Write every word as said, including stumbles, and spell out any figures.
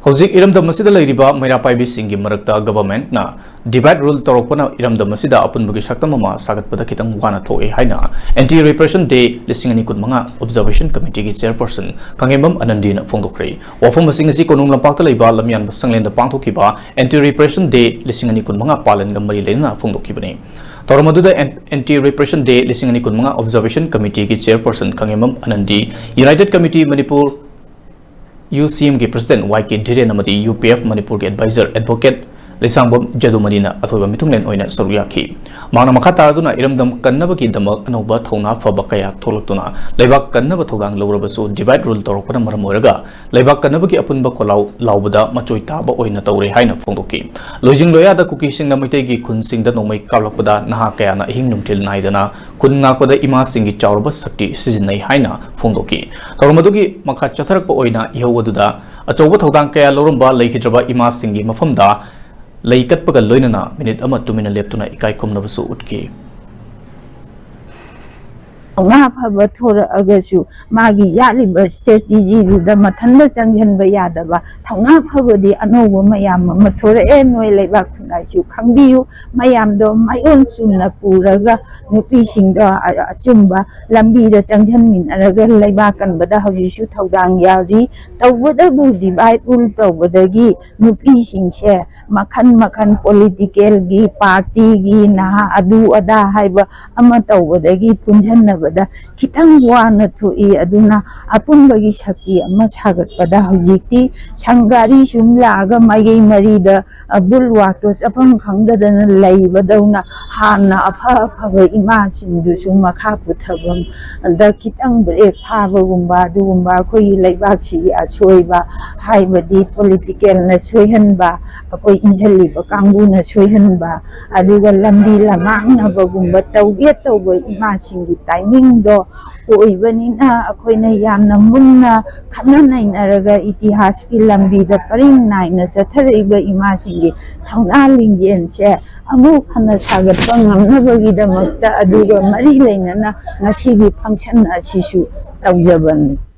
ꯍꯧꯖꯤꯛ ꯏꯔꯝꯗꯝ ꯑꯁꯤꯗ ꯂꯩꯔꯤꯕ ꯃꯩꯔꯥ ꯄꯥꯏꯕꯤꯁꯤꯡꯒꯤ ꯃꯔꯛꯇ ꯒꯚꯔꯟꯃꯦꯟꯠꯅ divide rule ꯇꯧꯔꯛꯄꯅ ꯏꯔꯝꯗꯝ ꯑꯁꯤꯗ ꯑꯄꯨꯟꯕꯒꯤ ꯁꯛꯇꯝ ꯑꯃ ꯁꯥꯒꯠꯄꯗ ꯈꯤꯇꯪ ꯋꯥꯅ ꯊꯣꯛꯑꯦ ꯍꯥꯏꯅ Anti Repression Day ꯂꯤꯁꯤꯡ ꯑꯅꯤ ꯀꯨꯟꯃꯉꯥ Observation Committeeꯒꯤ chairperson ꯀꯪꯉꯦꯝꯕꯝ ꯑꯅꯟꯗꯤꯅ ꯐꯣꯡꯗꯣꯛꯈ꯭ꯔꯦ꯫ ꯋꯥꯐꯝ ꯑꯁꯤꯡ ꯑꯁꯤ ꯀꯣꯅꯨꯡ ꯂꯝꯄꯥꯛꯇ ꯂꯩꯕ ꯂꯝꯌꯥꯟꯕ ꯁꯪꯂꯦꯟꯗ ꯄꯥꯡꯊꯣꯛꯈꯤꯕ Anti Repression Day ꯂꯤꯁꯤꯡ ꯑꯅꯤ ꯀꯨꯟꯃꯉꯥ ꯄꯥꯂꯟꯒ ꯃꯔꯤ ꯂꯩꯅꯅ ꯐꯣꯡꯗꯣꯛꯈꯤꯕꯅꯤ꯫ ꯊꯧꯔꯝ ꯑꯗꯨꯗ Anti Repression Day ꯂꯤꯁꯤꯡ ꯑꯅꯤ ꯀꯨꯟꯃꯉꯥ Observation Committeeꯒꯤ chairperson ꯀꯪꯉꯦꯝꯕꯝ ꯑꯅꯟꯗꯤ, United Committee Manipur, UCMꯒꯤ president Y K ꯙꯤꯔꯦꯟ ꯑꯃꯗꯤ UPF ꯃꯅꯤꯄꯨꯔꯒꯤ advisor advocate ꯂꯩꯁꯥꯡꯕꯝ ꯖꯗꯨꯃꯅꯤꯅ ꯑꯊꯣꯏꯕ ꯃꯤꯊꯨꯡꯂꯦꯟ ꯑꯣꯏꯅ ꯁꯔꯨꯛ ꯌꯥꯈꯤ꯫ ꯃꯍꯥꯛꯅ ꯃꯈꯥ ꯇꯥꯔꯗꯨꯅ ꯏꯔꯝꯗꯝ ꯀꯟꯅꯕꯒꯤꯗꯃꯛ ꯑꯅꯧꯕ ꯊꯧꯅꯥ ꯐꯕ ꯀꯌꯥ ꯊꯣꯛꯂꯛꯇꯨꯅ ꯂꯩꯕꯥꯛ ꯀꯟꯅꯕ ꯊꯧꯗꯥꯡ ꯂꯧꯔꯕꯁꯨ divide rule ꯇꯧꯔꯛꯄꯅ ꯃꯔꯝ ꯑꯣꯏꯔꯒ ꯂꯩꯕꯥꯛ ꯀꯟꯅꯕꯒꯤ ꯑꯄꯨꯟꯕ ꯈꯣꯜꯂꯥꯎ ꯂꯥꯎꯕꯗ ꯃꯆꯣꯏ ꯇꯥꯕ ꯑꯣꯏꯅ ꯇꯧꯔꯦ ꯍꯥꯏꯅ ꯐꯣꯡꯗꯣꯛꯈꯤ꯫ ꯂꯣꯏꯖꯤꯡ ꯂꯣꯌꯥꯗ ꯀꯨꯀꯤꯁꯤꯡꯅ ꯃꯩꯇꯩꯒꯤ ꯈꯨꯟꯁꯤꯡꯗ ꯅꯣꯡꯃꯩ ꯀꯥꯞꯂꯛꯄꯗ ꯅꯍꯥ ꯀꯌꯥꯅ ꯑꯍꯤꯡ ꯅꯨꯡꯊꯤꯜ ꯅꯥꯏꯗꯅ ꯈꯨꯟ ꯉꯥꯛꯄꯗ ꯏꯃꯥꯁꯤꯡꯒꯤ ꯆꯥꯎꯔꯕ ꯁꯛꯇꯤ ꯁꯤꯖꯤꯟꯅꯩ ꯍꯥꯏꯅ ꯐꯣꯡꯗꯣꯛꯈꯤ꯫ ꯊꯧꯔꯝ ꯑꯗꯨꯒꯤ ꯃꯈꯥ ꯆꯠꯊꯔꯛꯄ ꯑꯣꯏꯅ ꯏꯍꯧ ꯑꯗꯨꯗ ꯑꯆꯧꯕ ꯊꯧꯗꯥꯡ ꯀꯌꯥ ꯂꯧꯔꯝꯕ ꯂꯩꯈꯤꯗ꯭ꯔꯕ ꯏꯃꯥꯁꯤꯡꯒꯤ ꯃꯐꯝꯗ ꯂꯩ ꯀꯠꯄꯒ ꯂꯣꯏꯅꯅ ꯃꯤꯅꯤꯠ ꯑꯃ ꯇꯨꯃꯤꯟꯅ ꯂꯦꯞꯇꯨꯅ ꯏꯀꯥꯏ ꯈꯨꯝꯅꯕꯁꯨ ꯎꯠꯈꯤ꯫ ꯊꯧꯅꯥ ꯐꯕ ꯊꯣꯔꯛꯑꯒꯁꯨ ꯃꯥꯒꯤ ꯌꯥꯠꯂꯤꯕ strategy ꯗꯨꯗ ꯃꯊꯟꯇ ꯆꯪꯁꯤꯟꯕ ꯌꯥꯗꯕ ꯊꯧꯅꯥ ꯐꯕꯗꯤ ꯑꯅꯧꯕ ꯃꯌꯥꯝ ꯑꯃ ꯊꯣꯔꯛꯑꯦ꯫ ꯅꯣꯏ ꯂꯩꯕꯥꯛ ꯈꯨꯟꯅꯥꯏꯁꯨ ꯈꯪꯕꯤꯌꯨ꯫ ꯃꯌꯥꯝꯗꯣ ꯃꯥꯏꯑꯣꯟ ꯆꯨꯝꯅ ꯄꯨꯔꯒ ꯅꯨꯄꯤꯁꯤꯡꯗꯣ ꯑ- ꯑꯆꯨꯝꯕ ꯂꯝꯕꯤꯗ ꯆꯪꯁꯤꯟꯃꯤꯟꯅꯔꯒ ꯂꯩꯕꯥꯛ ꯀꯟꯕꯗ ꯍꯧꯖꯤꯛꯁꯨ ꯊꯧꯗꯥꯡ ꯌꯥꯎꯔꯤ꯫ ꯇꯧꯕꯇꯕꯨ divide rule ꯇꯧꯕꯗꯒꯤ ꯅꯨꯄꯤꯁꯤꯡꯁꯦ ꯃꯈꯟ ꯃꯈꯟ political ꯒꯤ, party ꯒꯤ, ꯅꯍꯥ ꯑꯗꯨ ꯑꯗꯥ ꯍꯥꯏꯕ ꯑꯃ ꯇꯧꯕꯗꯒꯤ ꯄꯨꯟꯁꯤꯟꯅꯕꯗ ꯈꯤꯇꯪ ꯋꯥꯅ ꯊꯣꯛꯏ꯫ ꯑꯗꯨꯅ ꯑꯄꯨꯟꯕꯒꯤ ꯁꯛꯇꯤ ꯑꯃ ꯁꯥꯒꯠꯄꯗ ꯍꯧꯖꯤꯛꯇꯤ ꯁꯪꯒꯥꯔꯤ ꯁꯨꯝ ꯂꯥꯛꯑꯒ ꯃꯥꯏꯀꯩ ꯃꯔꯤꯗ ꯕꯨꯜꯋꯥꯛꯇꯣ ꯆꯠꯐꯝ ꯈꯪꯗꯗꯅ ꯂꯩꯕꯗꯧꯅ ꯍꯥꯟꯅ ꯑꯐ ꯑꯐꯕ ꯏꯃꯥꯁꯤꯡꯗꯨꯁꯨ ꯃꯈꯥ ꯄꯨꯊꯐꯝꯗ ꯈꯤꯇꯪ break ꯐꯥꯕꯒꯨꯝꯕ ꯑꯗꯨꯒꯨꯝꯕ ꯑꯩꯈꯣꯏꯒꯤ ꯂꯩꯕꯥꯛꯁꯤꯒꯤ ꯑꯁꯣꯏꯕ ꯍꯥꯏꯕꯗꯤ political ꯅ ꯁꯣꯏꯍꯟꯕ, ꯑꯩꯈꯣꯏ ꯏꯟꯁꯤꯜꯂꯤꯕ ꯀꯥꯡꯕꯨꯅ ꯁꯣꯏꯍꯟꯕ, ꯑꯗꯨꯒ ꯂꯝꯕꯤ ꯂꯃꯥꯡꯅꯕꯒꯨꯝꯕ ꯇꯧꯒꯦ ꯇꯧꯕ ꯏꯃꯥꯁꯤꯡꯒꯤ timing ꯗꯣ ꯑꯣꯏꯕꯅꯤꯅ ꯑꯩꯈꯣꯏꯅ ꯌꯥꯝꯅ ꯃꯨꯟꯅ ꯈꯟꯅ ꯅꯩꯅꯔꯒ ꯏꯇꯤꯍꯥꯁꯀꯤ ꯂꯝꯕꯤꯗ ꯄꯔꯤꯡ ꯅꯥꯏꯅ ꯆꯠꯊꯔꯛꯏꯕ ꯏꯃꯥꯁꯤꯡꯒꯤ ꯊꯧꯅꯥ ꯂꯤꯡꯖꯦꯜꯁꯦ ꯑꯃꯨꯛ ꯍꯟꯅ ꯁꯥꯒꯠꯄ ꯉꯝꯅꯕꯒꯤꯗꯃꯛꯇ ꯑꯗꯨꯒ ꯃꯔꯤ ꯂꯩꯅꯅ ꯉꯁꯤꯒꯤ function ꯑꯁꯤꯁꯨ ꯇꯧꯖꯕꯅꯤ꯫